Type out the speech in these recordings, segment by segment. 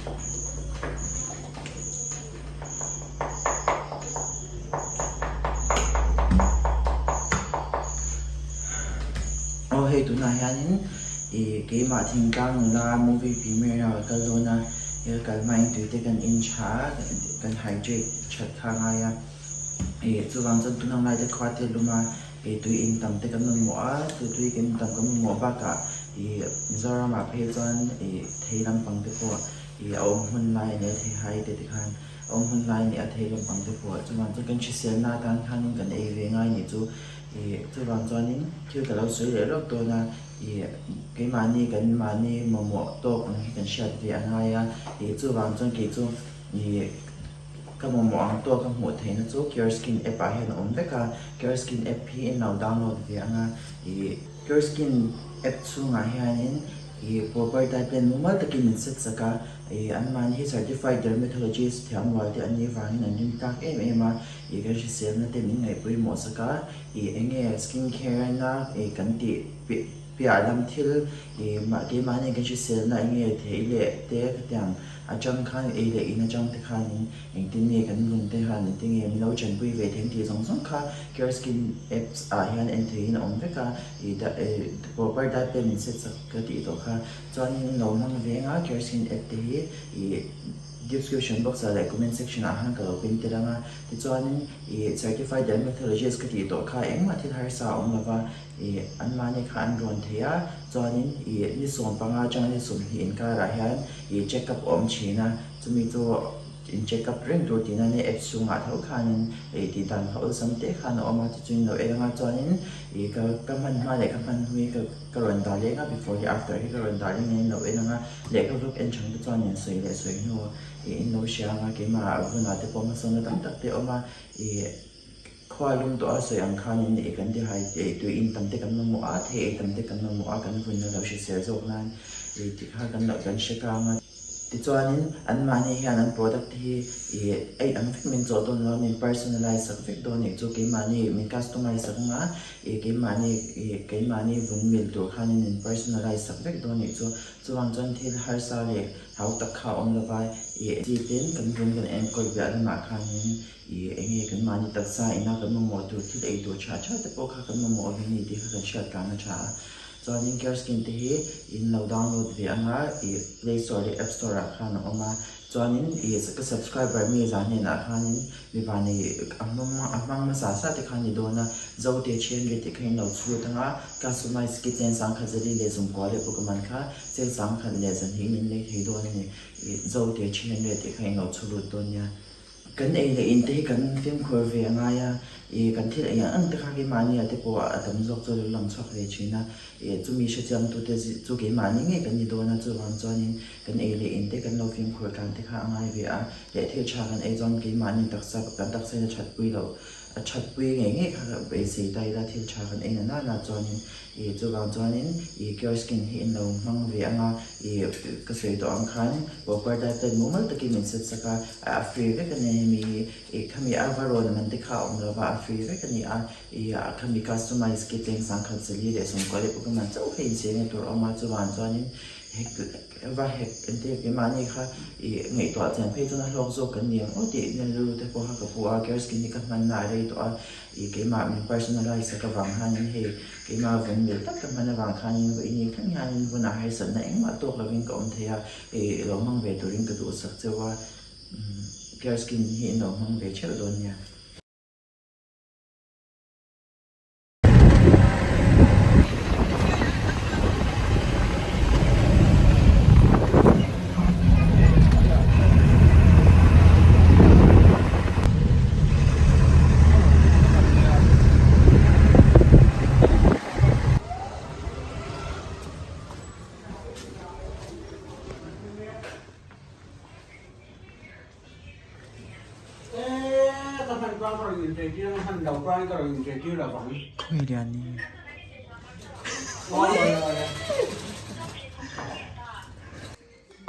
Aw hei tunah hianin ih keimah thingtlang nula movie premiere a ka kal dawn a, he ka kal hmain tuite kan in tha a, kan hydrate that kha a ngai a, ih chuvang chuan tuna ngaite khua te lum a ih tui in tam te kan mamawh a, tui kan in tam kan mamawh bakah ih Mizoramah phei chuan ih thei lampang te pawh ih a awm hun lai a nia theihai te tikhan a awm hun lai a nia thei lampang te pawh chuvang chuan kan hriselna atan khanin kan ei ve ngai nih chu ih chuvang chuanin thil ka lo sawi leh lawk dawn a ih keimahni kan mahni mamawh tawk ang hi kan hriat ve a ngai a ih chuvang chuan kei chu ih ka mamawh ang tawk a hmuh theihna chu Cure Skin app ah hian a awm vek a Cure Skin app hi in lo download ve ang a ih Cure Skin app chhungah hianin Ih proper diet plan mumal takin min set sak a, ih anmahni hi certified dermatologist thiam rual te an nih vangin an rin tlak em em a, ih kan hriselna te min ngaihpawimawh sak a, ih eng nge skin care na ih kan tih piah lam thil ih mah keimahni kan hriselna eng nge thei leh te khatiang atang khan ei leh in atang te khanin engtin nge kan lung te khan engtin nge min lo tanpui ve thei ang tih zawng zawng kha care skin apps ah hian en theihin a awm vek a. I da eh proper diet plan in set sak ka tih tawh kha chuanin lo hmang veng a care skin app te hi ih description box ah leh comment section ah khan ka lo pin tel ang a tichuanin ih certified dermatologist ka tih tawh kha engmah thil harsa a awm lova ih anmahni kha an rawn thei a chuanin ih ni 15 atanga ni 20 inkarah hian ih check up a awm thin a chumi chu In check up reng tur tihna nia app chhungah tho khanin ih tih dan kha awlsam te khan a awm a tichuan lo en anga chuanin ih ka ka hman hma leh ka hman hnui ka ka rawn dah leng a before leh after hi ka rawn dah leng a in lo en anga leh ka vlog en chang te chuan in sawi leh sawi hnu ih in lo hria anga keimah vunah te pawh hmasawnna tam tak te a awm a ih khua lum tawh a sawi ang khanin ih kan ti hai ih tui in tam te kan mamawh a thei ei tam te kan mamawh a kan vunna lo hrisel zawk nan ih tikha kan lo kan hre kang a. Tichuanin anmahni hian an product te hi ih ei ang vek min chawh dawn lo a, min personalize sak vek dawn nih chu keimahni min customize sak anga ih keimahni ih keimahni vun mil tur khanin min personalize sak vek dawn nih chu. Chuvang chuan thil harsa leh hau tak kha a awm lova ih chi ten kan vun kan enkawl piah lamah khanin ih eng nge kan mahni taksa ina kan mamawh tur thil ei tur tha tha te pawh kha kan mamawh ve ni tih kha kan hriat tlan a tha a. Chuanin Care Skin te hi in lo download ve anga ih Play Store leh App Store ah khan a awm a, chuanin ih ka subscriber mi zah hnenah khanin mipa nei a hmang a hmang hmasa sa te khan ni dawn a, Zote 300 tih kha in lo chhut anga customize kit chen sangkhat zali leh zungkua leh pawh ka man kha chen sangkhat leh zanhnih in in lei thei dawn a ni, ih Zote 300 tih kha in lo chhut dawn nia. Kan ei leh in te hi kan fimkhur ve a ngai a, ih kan thil ei ang ang te kha keimahni ah te pawh a tam zawk chu a lo lang chhuak ve thin a, ih chumi hrechiangtute chu keimahni ngei kan ni dawn a, chuvang chuanin kan ei leh in te kan lo fimkhur tlan te kha a ngai ve a, leh thil tha kan ei chuan keimahni taksa kan taksa in a thatpui loh a thatpui ngei ngei kha beisei ta ila thil tha kan ei na nana chuanin Ih chuvang chuanin ih Cure Skin hi in lo hmang ve ang a, ih ka sawi tawh ang khan proper diet plan mumal takin min set sak a, a free vek a ni hemi hi, ih khami a va rawn man te kha a awm lova a free vek a ni a, ih khami customize kit leng sangkhat zali leh sawmkua leh pawh ka man chauh kha inchei na tur a awm a, chuvang chuanin hek va hek entir keimahni kha ih ngaihtuah chian phei chuan a hlawk zawk kan ni ang aw tih rilru te pawh kha ka pu a, Cure Skin hi ka hmanna a rei tawh a. Ih keimah min personalize sak avang khanin hei keimah vun mil tak ka hman avang khanin vawiin i thleng hianin vunah harsatna engmah tawk lovin ka awm thei a, ih lo hmang ve turin ka duhsak cheu a, care skin hi in lo hmang ve theuh dawn nia.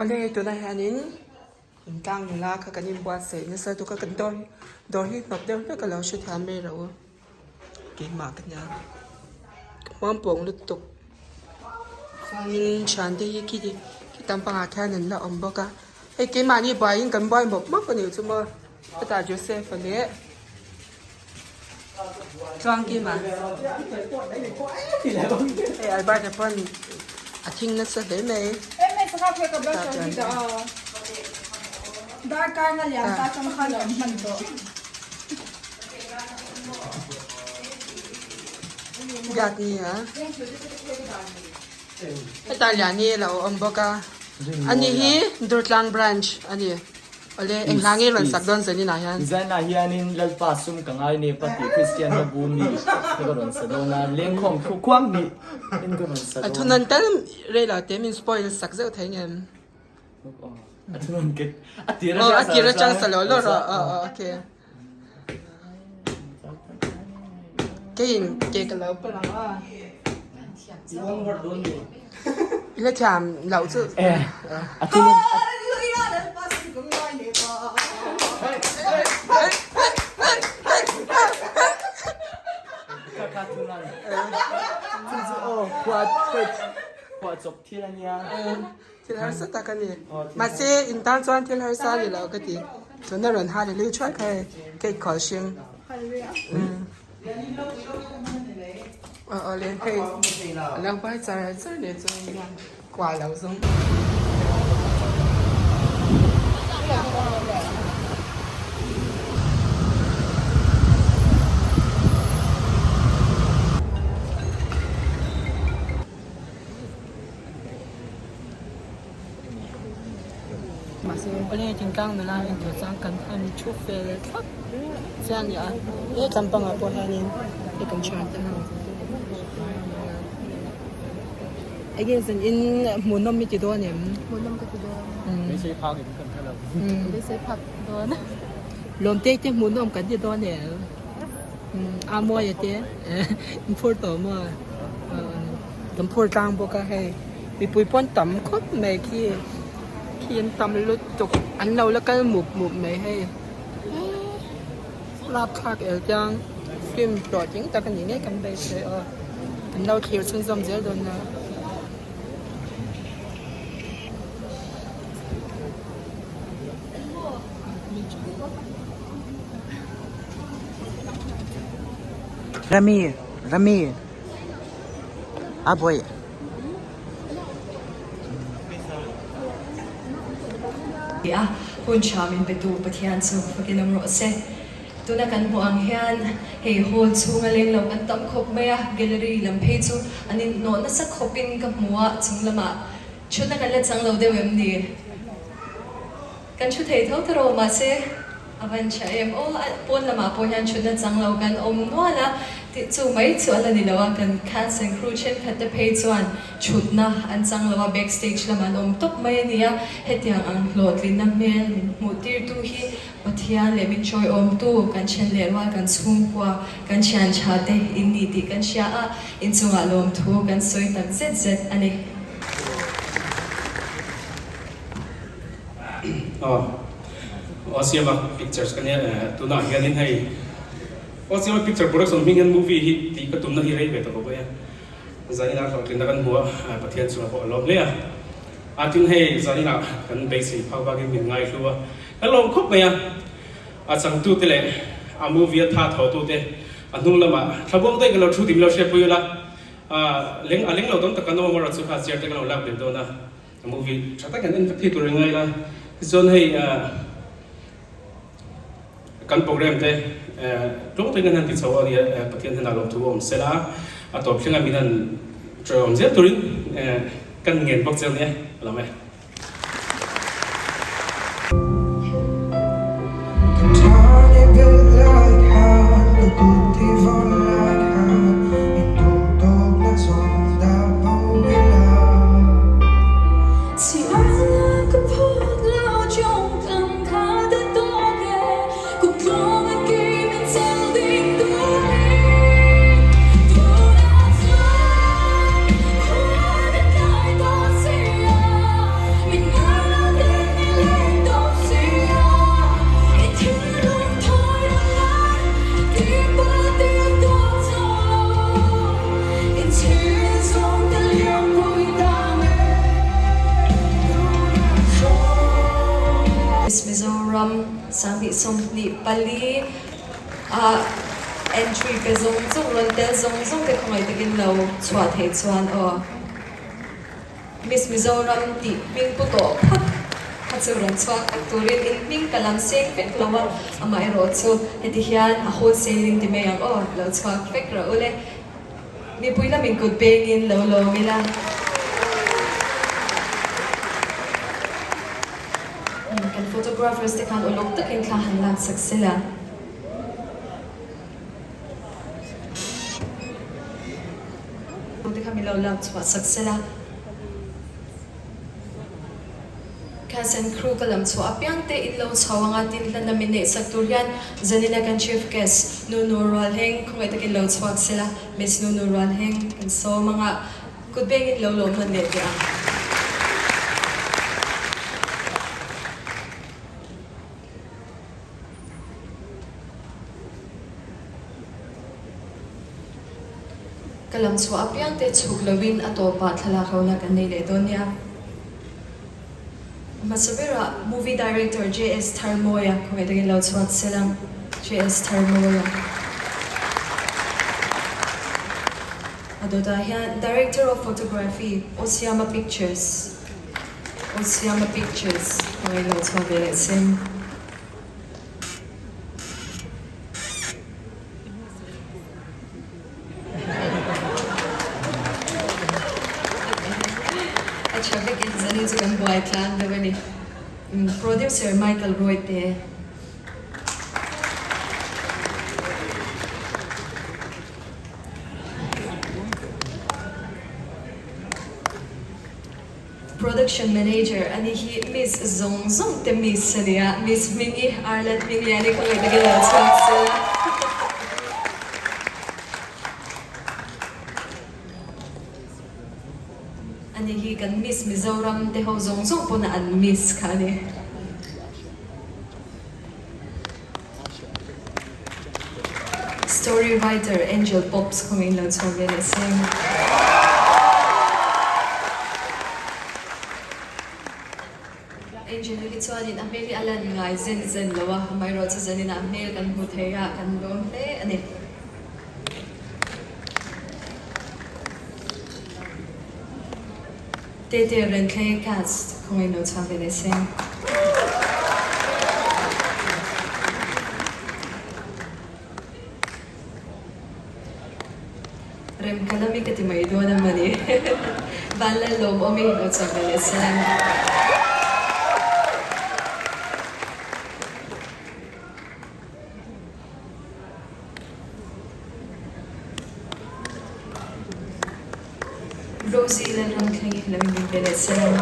Awle tunah hianin Intlang nula kha kan inbuatsaih nasa tuk a kan dawr hi dawr hi hnawk deuh hlek a lo hre thiam mai loh a keimah ka nia ka hmuam pawng lutuk chuanin thiante hi khi khi tam pangah khian an la awm bawk a. Hei keimahni buaiin kan buai mawp mawp a nih chu maw. Hetah Joseph-a leh Tluangkima hei Albert-a pawn a thing nasa hle mai. Biak ni a. Hetah Liani a lo awm bawk a. Ani hi Durtlang branch a ni. Awle, eng hla nge rawn sak dawn Zaninah hian? Zaninah hianin Lalpa sum ka ngai nep a tih Kristian hla bu mi te ka rawn sa dawn a, lengkhawm thu khuang hnih in ka rawn sa dawn. A thunawn tal rei lo te min spoil sak zeuh thei ngem? A thunawn ke a tir atang a tir atang sa lo lo rawh aw aw okay. Keiin ke ka lo palh ang a. I la thiam loh chu. Thil harsa tak a ni. Mahse in tan chuan thil harsa a ni lo ka ti. Tuna rawn hallelujah thuai kha hei cake khawl hring. Aw aw le hei a lo buai char char leh chuan hian kua lo zawng. Awle thingtlang nula in tur chuan kan han thu fel thlap chiah a ni a he tlampang ah pawh hianin hei kan thian te ho enge zan in hmuhnawm i ti dawn em hmuhnawm ka ti dawn beisei phak in kan hre lo beisei phak dawn lawmte te hmuhnawm kan ti dawn em a mawi a te in phur tawh maw. Kan phur tlang bawk a hei mipui pawn tam khawp mai khi khi an tam lutuk an lo la kal mup mup mai hei rapthlak el chiang film hlawhtling tak a nih ngei kan beisei aw an lo thlir chhunzawm zel dawn nia. Rami Rami. A buai. A hun tha min petu Pathian chu fakin awm rawh se. Tuna kan hmuh ang hian hei hall chhunga leng lo kan tam khawp mai a, gallery lam phei chu an inhnawh nasa khawpin ka hmu a, chung lamah thutna kan la chang lo deuh em ni? Kan thu thei tho ta rawh mahse a van tha em aw, a pawn lamah pawh hian thutna chang lo kan awm nual a, tih chu mai chu a la ni lo a, kan cast and crew thenkhat te phei chuan thutna an chang lo a, back stage lamah an awm tawp mai a ni a, hetiang ang hlawhtlinna hmel min hmuh tirtu hi Pathian leh min chawiawmtu kan then leh rual kan chhungkua kan thian tha te in ni tih kan hria a, inchungah lawmthu kan sawi tak zet zet a ni. Aw aw siama pictures ka nia tunah hianin hei aw siama picture production hming hian movie hi tih ka tumna hi rei ve ta bawk a zaninah hlawhtlinna kan hmu a Pathian chungah pawh a lawm hle a a tin hei zaninah kan beisei phak vakin min ngaihlu a ka lawm khawp mai a a changtute leh a movie a tha thawhtute a hnung lamah thlamuang daih ka lo thu tih min lo hriatpui ula a leng a leng lo tam tak kan awm a erawh chu kha chair te kan lo lak belh dawn a. Movie tha tak an en vek thei tur i ngai la. Tichuan hei kan program te tlawng takin an han ti chho a nia, Pathian hnenah lawmthu a awm sela, a tawp thlengah min han ṭawihawm zel turin kan ngen bawk che a nia, a lam e. 24 ah entry pe zawng zawng rawn tel zawng zawng te khawngaih takin lo chhuah theih chuan aw Miss Mizoram tih hming pu tawh phawt kha chu rawn chhuak vek turin in hming ka lam seng vek lo a, amaherawhchu heti hian a wholesale in ti mai ang aw lo chhuak vek rawh ule. Mipui lamin kut bengin lo lawm ila. Kan photographers te khan uluk takin thla han lak sak sela. Te kha min lo lak chhuah sak sela. Cast and crew ka lam chhuah apiang te in lo chho anga tin hlanna min neih sak tur hian Zanina kan chief guest Nunu Rualheng khawngaih takin lo chhuak sela Miss Nunu Rualheng kan sawm anga kut bengin lo lawm hman leh teh ang. Ka lam chhuah apiang te chhuk loin a tawpah thlalak hona kan nei leh dawn nia. Hmasa berah Movie Director JS Tharmawia khawngaih takin lo chhuak sel ang. JS Tharmawia. A dawtah hian Director of Photography Osiama Pictures Osiama Pictures khawngaih lo chhuak ve leh seng. A tha vek in zanin chu kan buai tlang deuh a ni. Producer Michael Roy te. Production Manager a ni hi Miss zawng zawng te Miss a nia, Miss Hmingi, Arlet Hmingliani khawngaih takin lo chhuak sela. A ni hi kan Miss Mizoram te ho zawng zawng pawn a an Miss kha a ni. Story writer Angel Pops khawngin lo chhuak ve leh seng. Angel hi chuanin a hmel hi a lan ngai zen zen lo a, amaherawhchu zaninah hmel kan hmu thei a, kan lawm hle a ni. Tete Renthlei cast khawngin lo chhuak ve leh seng. Rem ka lami ka ti mai dawn a mani. Vanlal lawmawmi lo chhuak ve leh seng. Rosie Lalram thlengin lo in pe leh seng.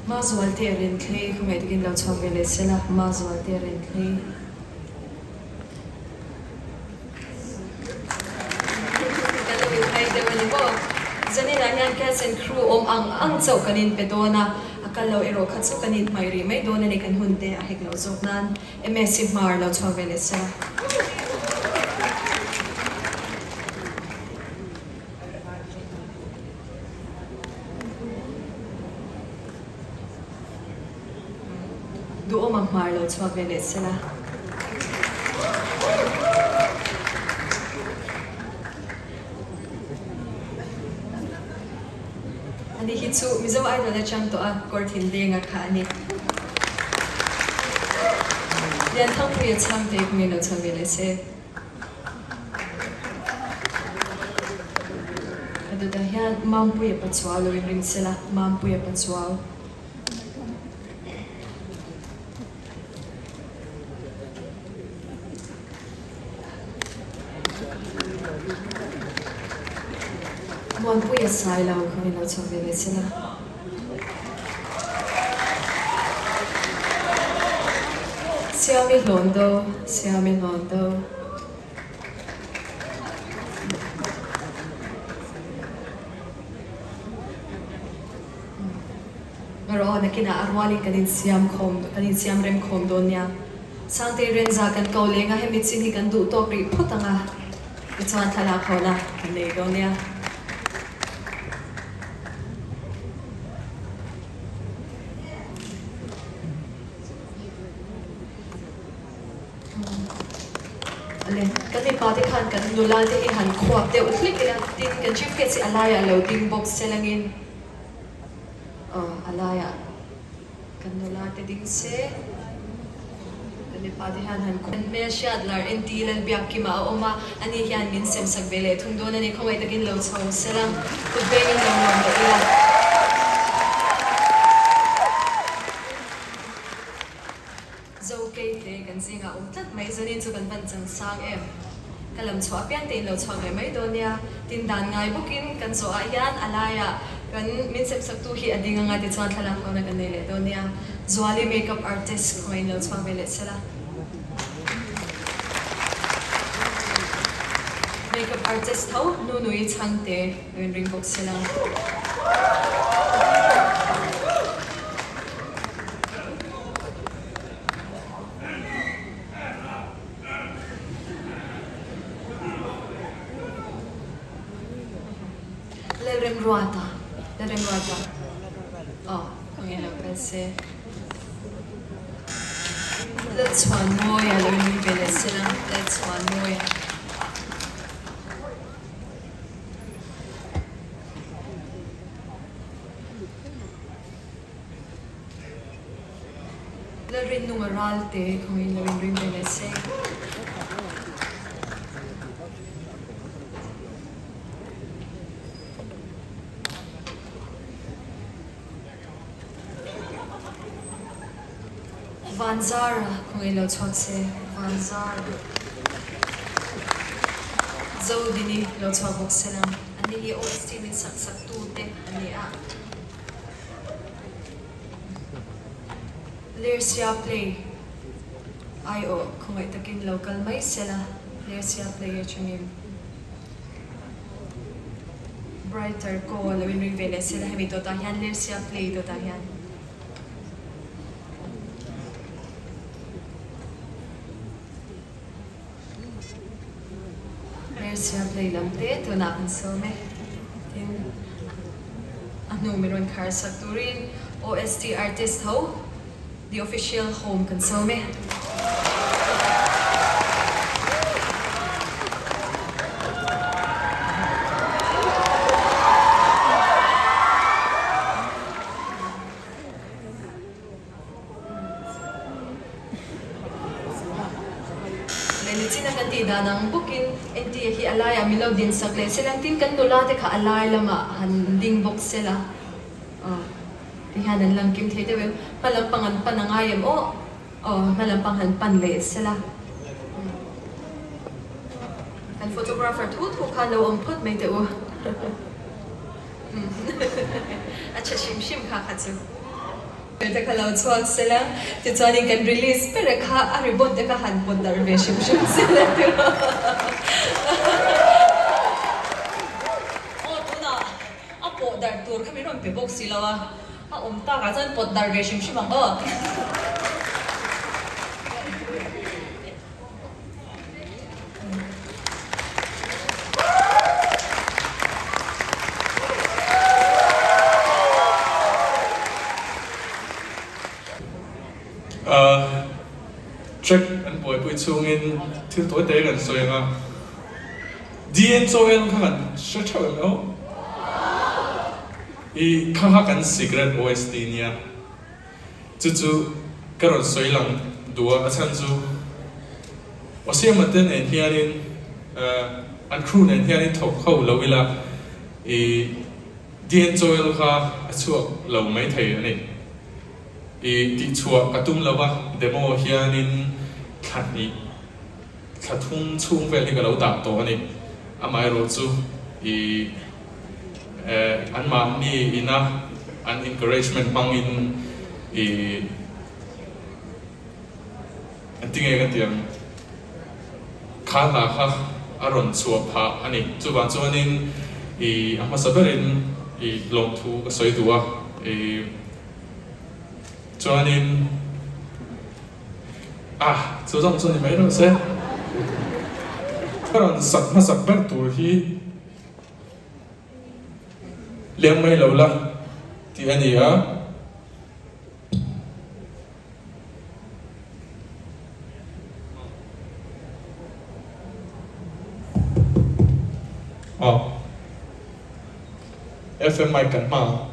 Mazualte Renthlei khawngaih takin lo chhuak ve leh sela Mazualte Renthlei. Kan lo inhai deuh a ni maw? Zaninah hian cast and crew awm ang ang chauh kan inpe dawn a, a kal lo erawh kha chu kan inhmaih rih mai dawn a ni, kan hun te a hek loh zawk nan MSc hmar lo chhuak ve leh sela. Duhawm a hmar lo chhuak ve leh sela. Ani hi chu Mizo Idol atang tawh a kawr thin denga kha a ni. Lianthangpuia chhangte hming lo chhuak ve leh se. Ka dawtah hian Mampuia Pachuau lo inring sela, Mampuia Pachuau. Muanpuia sai lo kha min lo chhuak ve leh sela. Siami hlawn do, Siami hlawn do. Erawh nakinah a rualin kan insiam khawm, kan insiam rem khawm dawn nia. Sangtei Renza kan ko leng a, hemi chin hi kan duh tawk rih phawt ang a, tichuan thlalak hawna kan nei dawn nia. Ale, kan mipa te khan kan nula te hi han khuap deuh hlek ila, tin kan chief guest hi a laiah lo ding bawk se langin aw a laiah kan nula te ding se, kan mipa te hian han khuap. Hmelhriat lar NT Lalbiakkima a awm a, ani hian min sem sak ve leh thung dawn a ni, khawngaih takin lo chho sela, kut vengin lo nuam leh ila. Zokei te kan zingah awm tlat mai, zanin chu kan van chang sang em? Ka lam chhuah apiang te in lo chhuak leh mai dawn nia. Tin dan ngai bawkin kan zawhah hian a laiah kan min sem sak tu hi a ding anga tichuan thlalak hona kan nei leh dawn nia. Zuali makeup artist khawngaih in lo chhuak ve leh sela. Makeup artist tho Nunui Chhangte lo in ring bawk sela. Lalremruata Lalremruata aw khawnge lo kal se Lalchhuanmawia lo inring ve leh se lang Lalchhuanmawia. Lalrinnunga Ralte khawngin lo inring ve leh se. Vanzara khawngin lo chhuak se. Vanzara. Zodini lo chhuak bawk se lang. Anni hi OST min sak sak tute an ni a. Lersia play aiawh khawngaih takin lo kal mai sela Lersia play atangin Brighter ko lo inring ve leh sela hemi dawtah hian Lersia play dawtah hian. Lersia play lam te tunah kan sawm e. Tin, a hnu min rawn khar sak turin OST artist ho The Official Home kan sawm e. Lehnichin a kan tih dan ang bawkin entia hi a laiah min lo din sak leh sela tin kan nula te kha a lai lamah han ding bawk sela aw ti hian an lang kim thei deuh em hma lampang an pan a ngai em aw aw hma lampang han pan leh sela kan photographer thu thu khan lo awm phawt mai teh u a tha hrim hrim kha kha chu. Te kha lo chhuak sela, tichuanin kan release ber a kha a ribbon te kha han pawt darh ve hrim hrim sela tiraw. Aw tunah a pawh darh tur kha min rawn pe bawk si lo a, a awm takah chuan pawt darh ve hrim hrim ang aw. Track an buaipui chhungin thil tawi te kan sawi ang a, DN chaw en kha kan hre theuh em lo? I kha kha kan secret OST nia. Chu chu ka rawn sawi lang duh a, a chhan chu Osiama te nen hianin an crew nen hianin thawk ho lo ila i DN Joel kha a chhuak lo mai thei a ni. I tihchhuah ka tum lo va, demo hianin thla hnih, thla thum chhung vel hi ka lo dah tawh a ni. Amaherawh chu i Anmahni ina an encouragement hmangin i engtinge ka ti ang, kha hla kha a rawn chhuah phah a ni. Chuvang chuanin i a hmasa berin i lawmthu ka sawi duh a, i chuanin. Ah, chu zawng chu ni mai rawh se. Ka rawn sak hmasak ber tur hi leng mai lo la tih a ni a. Aw. FM mic kan hmang ang.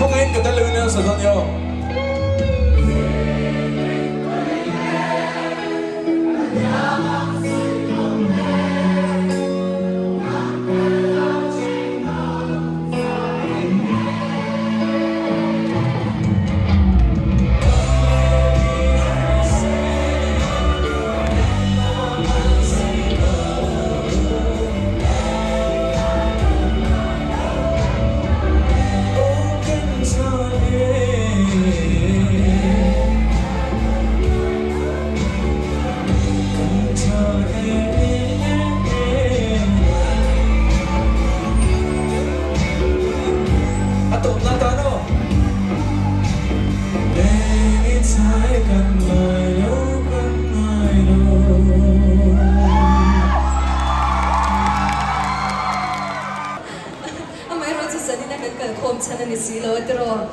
Khawngaihin ka tel loin a sa dawn nia aw. A tawpna tan aw. Amaherawhchu zanina kan kalkhawm chhan a ni si lo a tiraw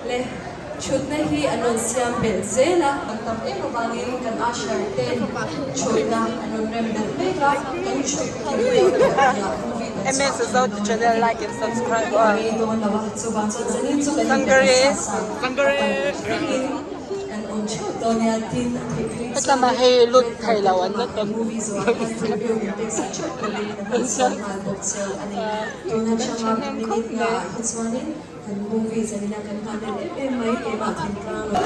le thutna hi an rawn siam belh zel a. Kan tam em avangin kan usher ten thutna an rawn rem belh mek a, kan thut kim deuh tawh tihah movie kan chhuah rei dawn lo a, chuvang chuan zanin chu kan inpe nasa sa a pan ringin kan awm theuh dawn nia tin a theih phei chuan red carpet lamah movie zawhah hian review min pek sak theuh turin kan han sawi nghal bawk cheu a ni. Tun atanga minute nga ah hi chuanin kan movie zanina kan nghah leh em em mai keimah thingtlang lo.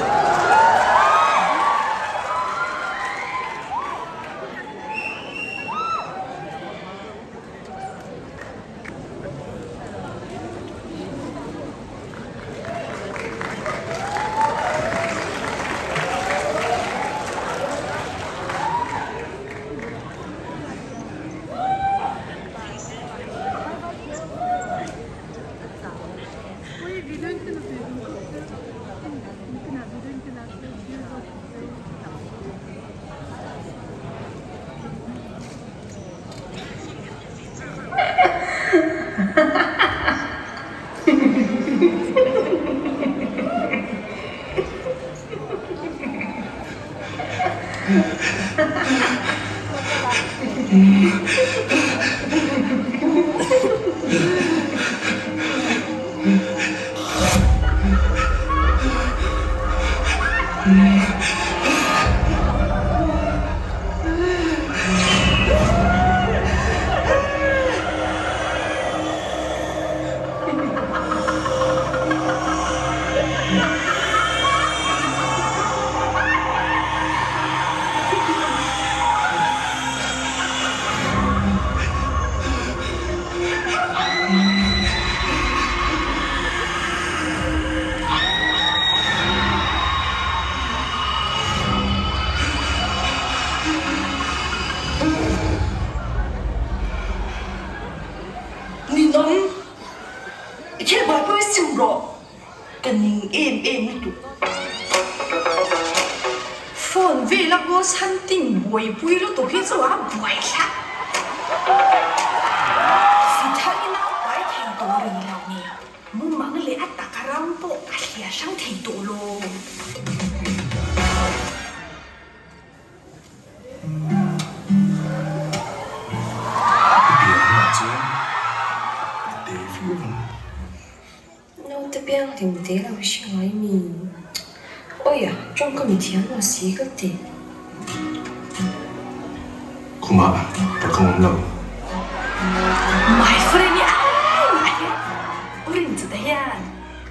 Ninawm, i thil buaipui sim rawh, ka ning em em lutuk. Phone vela ghost hunting buaipui lutuk hi chu a buai thlak. Sithal ina a pai thei tawh rih lo nge, mumang leh a taka ram pawh a hliah hrang thei tawh lo. I pian hunah chuan i te viau ang. Naute piang hlim te lo hre ngai mi? Awi a, tawngka mi thiam lo si ka ti. Khumah ka kawng awm lo. My friend i ai mah hian u Rinchuta hian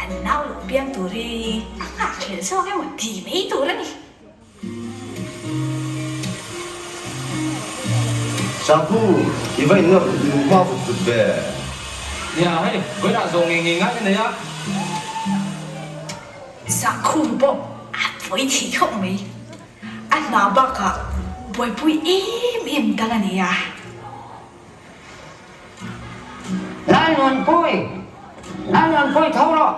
an nau lo piang tur hi a nghak hlel zawk emaw ti mai tur a ni. Shampoo, i va inlawk luh hma vut vut ve. Nia hei, vawiinah zawng ngei ngei ngai ka nei a. Sakhum pawh a pawi thei khawp mai. A hna bakah buaipui em em dang a nei a. Lalnunpui! Lalnunpui tho rawh!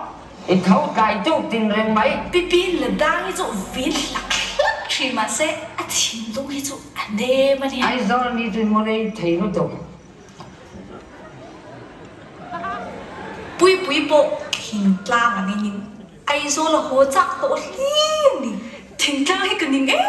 I tho tlai tuk tin reng mai. Pipi la dang hi chu vin hlak hlak thin mahse a thinlung hi chu a nem a nia. Aizawl mi chu mu rei thei lutuk. Puipui pawh thingtlang an engin Aizawl a haw chak tawh hlim ni. Thingtlang hi ka ning e.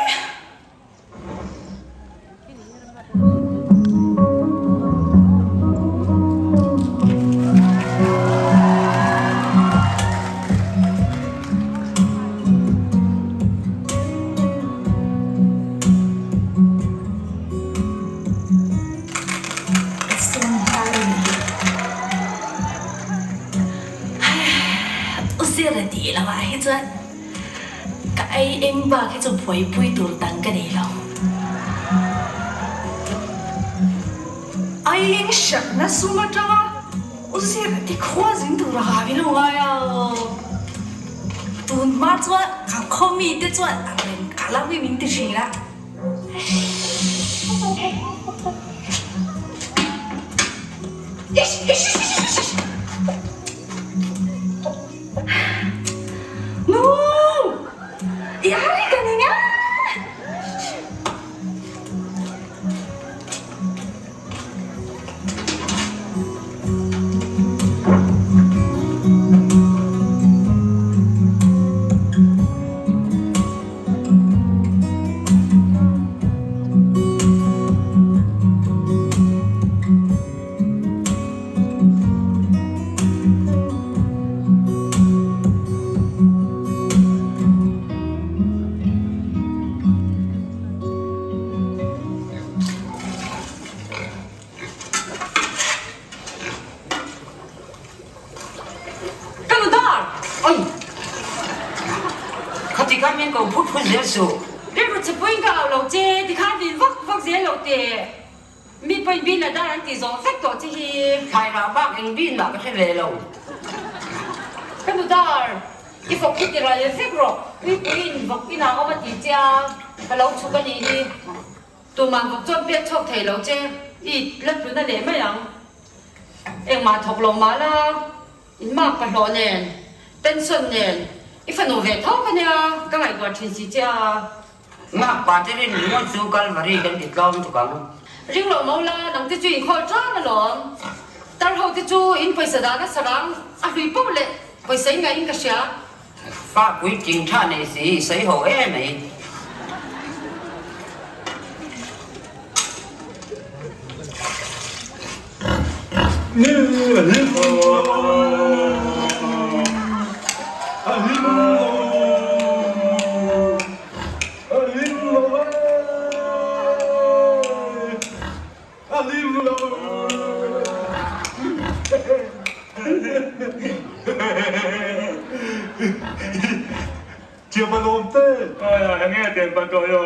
Uzira tih loh ah hi chuan Ka ei eng bak hi chu buaipui tur dang ka nei lo. Aieng hranna sum atanga u zir ti khua zin tur a ha min lo ngai a. Tun hma chuan ka khaw mite chuan a rem ka lo hi min ti thin a. Nu! I ari ka ning a! Ka nu dar! Oi! Khati khan min ko phut phut zel suh. Rilru chhipuiin ka au lo che, tikhan vin vak vak zel lo teh. Mi pawhin bin a dar an tih zawh vek tawh che hi. Thlai rah bak eng bin mah ka hre ve lo. Ka nu dar, i vawk hi ti ral vek rawh, Puipuiin vawk inah awm a ti che a, ka lo chhuk a nih hi. Tuman vawk chuan pek chhuak thei lo che, i la tlun a leh mai ang. Engmah thawk lo mah la, in mak ka hlawh nen, pension nen, i fanu ve tho ka nia, ka ngaihtuah thin si che a. Ngakpa te rin ringawt chu Kalvari kan ti tlawm tuk ang. Ring loh mo la, nang te chu in khawl tan alawm. Tar ho te chu in pawisa dahna sarang a hlui poh leh pawisa in ngaih in ka hria. Fa pui ting tha nei si i sawi ho em mai. Chiapa lawm te. Eng nge tiang pa tawh yo.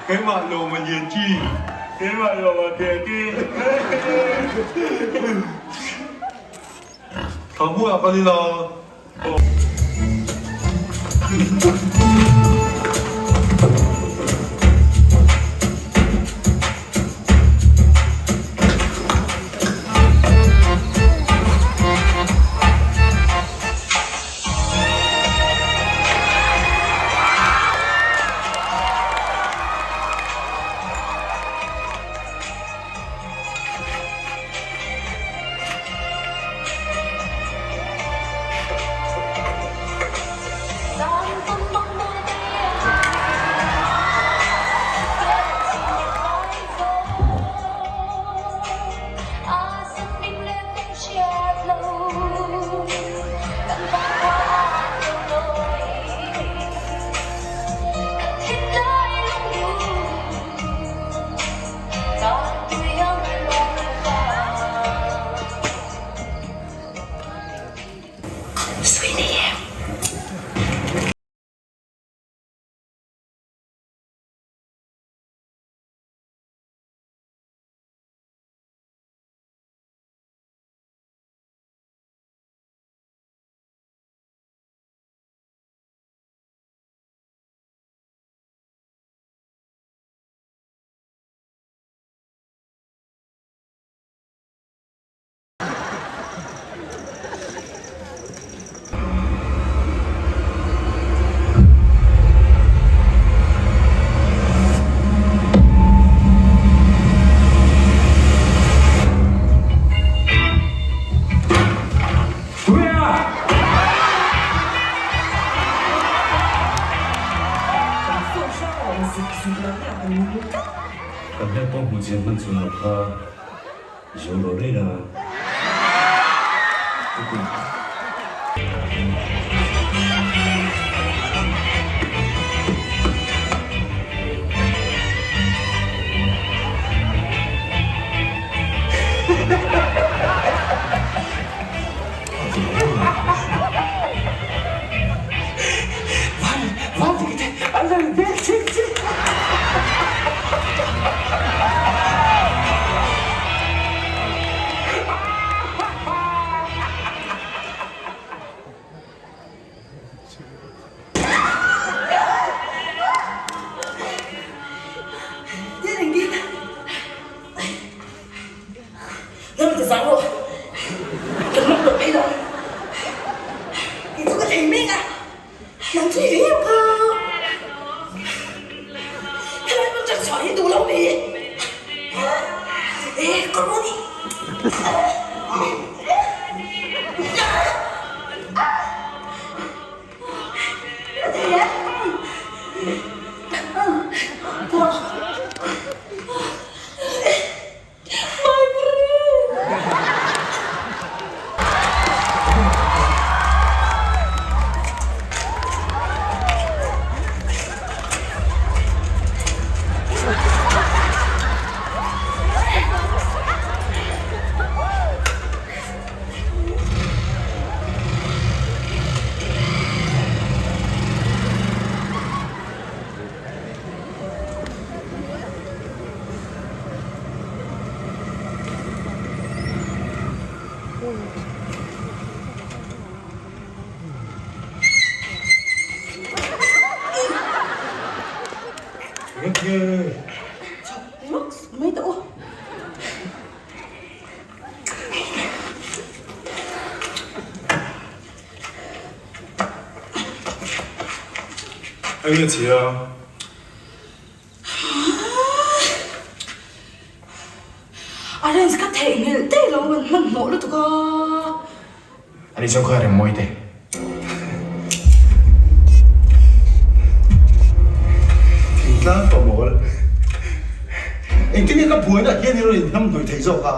Keimah lawm a lian chi. Keimah lawm a lian chi. Thla hmuh ah kal ila. Kan hmel pawh hmu chian hman chhun loh kha zo lo rei la. Eng nge chhia? Arrange ka theihnghilh daih lo kan hmanhmawh lutuk a. Ani chuan khawi rem mawi te. Thingtlang pa mawl. Engtin nge ka buaina hian i rawn inhnamhnawih theih zawk a?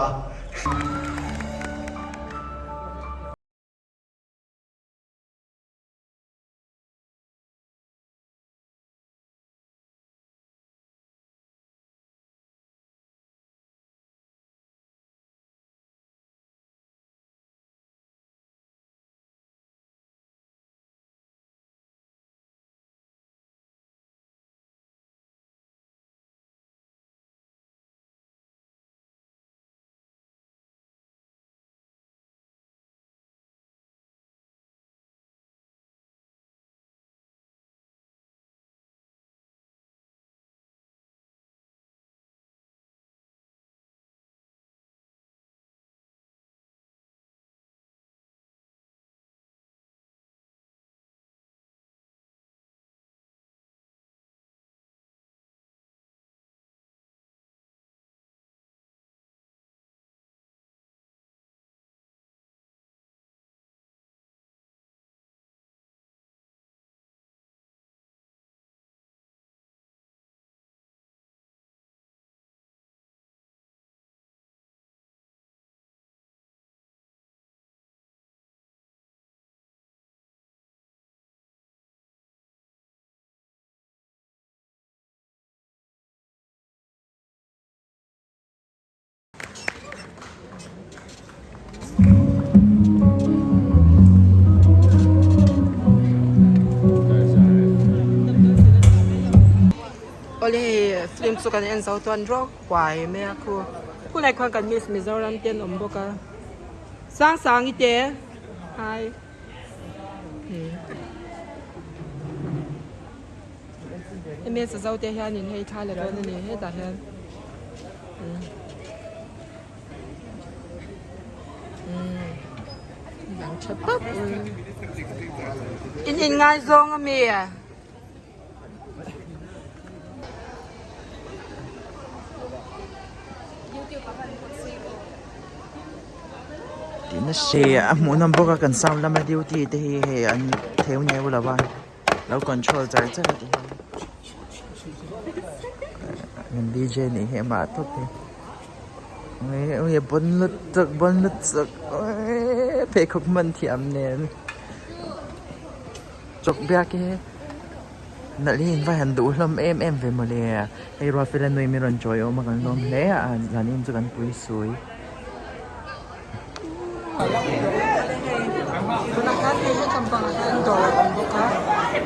Film chu kan en zo chuan rawk huai mai a khu khulai khuan kan miss Mizoram te an awm bawk a Sangsangi te hi Hemi sazo te hianin hei thla la dawn a ni hetah hian Dang tha tak in in ngaizawng a mi? Tihna hre a hmuhnawm bawk a kan sound lama duty te hi hei an theu neu lo a lo control char char a ti hian kan DJ nih hi amah tawp hi ui a bon lutuk bon lutuk pheikhawk hman thiam nen. Chawk biak hi nalh hi in va han duh hlawm em em ve mawle hei Ruatfela nui min rawn chawi awm a kan lawm hle a zanin chu kan pui sui. Tunah khan hei hetlâm pangah hian dawr a awm bawk a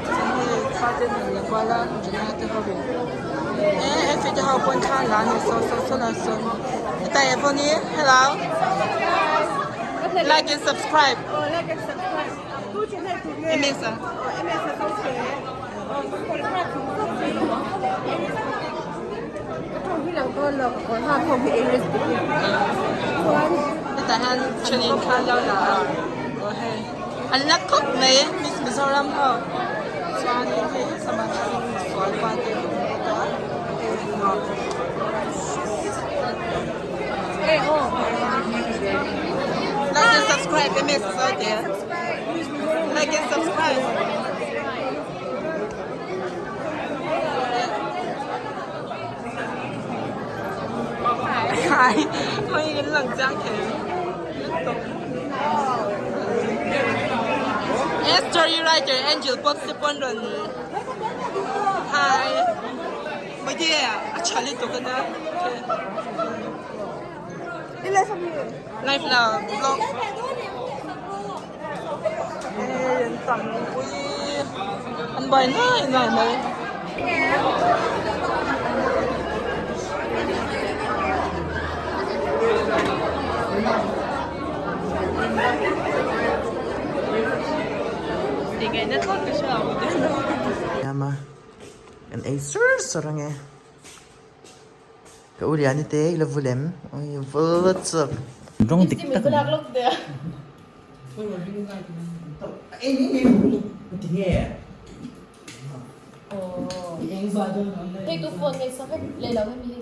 chuan hei thla te an la kual a Juna te ho in e Effie te ho pawn thla an la a ni saw saw saw lai sawn hetah Evon hi hello like and subscribe. Hetah hian thenin thla an lo la a aw hei an la khawp mai Miss Mizoram ho chuanin hei saman hianin misual pa te an awm bawk a hei nuam. Like and subscribe MS Zote. Like and subscribe. Hi, ôi cái lần trang thế. Story writer Angel Pop Sipon Hi. Mai te a tha lutuk a nia live la vlog hei an tam pui an buai nuai nuai mai. Kan ei sur sur ange. Ka u Liani te i la vul em? Ui vul chuk. Rawng dik tak a ni.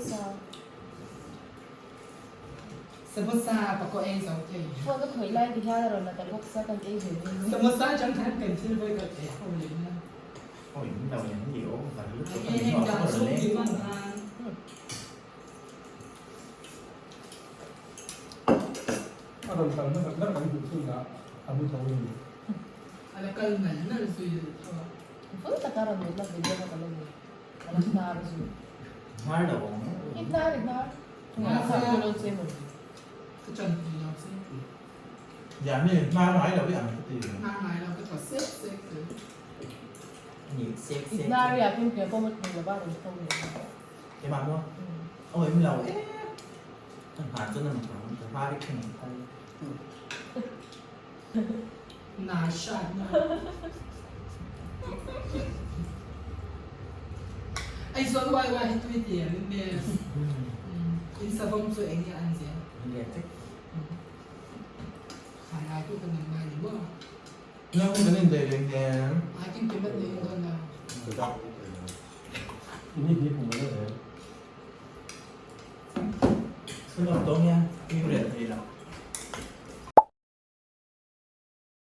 Samosa pa ko ei zo thei. Phone ka khawih lai ti hian a rawn la ta bawk sa kan ei ve mai mai. Samosa atang khan kan thil vawi khat ei ho leh na. Oi min lo en ni aw var lutuk a ni maw a rawn leng. A rawn kal hmasak ber kan hmuh chhun ah a mu tho a ni. A la kal nal nal zui tho a. Full taka rawn mut na video kha ka la nei. A la hnar zui. Hnar lo ang. I hnar i hnar. Ka chan thei lo che. Dạ mi hnar ngai lo i ang ka ti. Hnar ngai lo ka thaw sek sek zel. Ni sek sek. Hnar i ah khin pian pawh hmu lo va rawn tho leh. Keimah maw? Awi em lo e. Ka hnar chuan a mak ang ka hnar i khin ang phal. Na hrat na. Aizawl uai uai hi tui ti em miss. In savawm chu eng nge an zel? Khai lai tu kan nei ngai ni maw? Nang kan in daih reng nen. Ai kin kim at nei in dawn lo. Ini hi kum ala zel. Sunawm tawng hian i riat thei lo.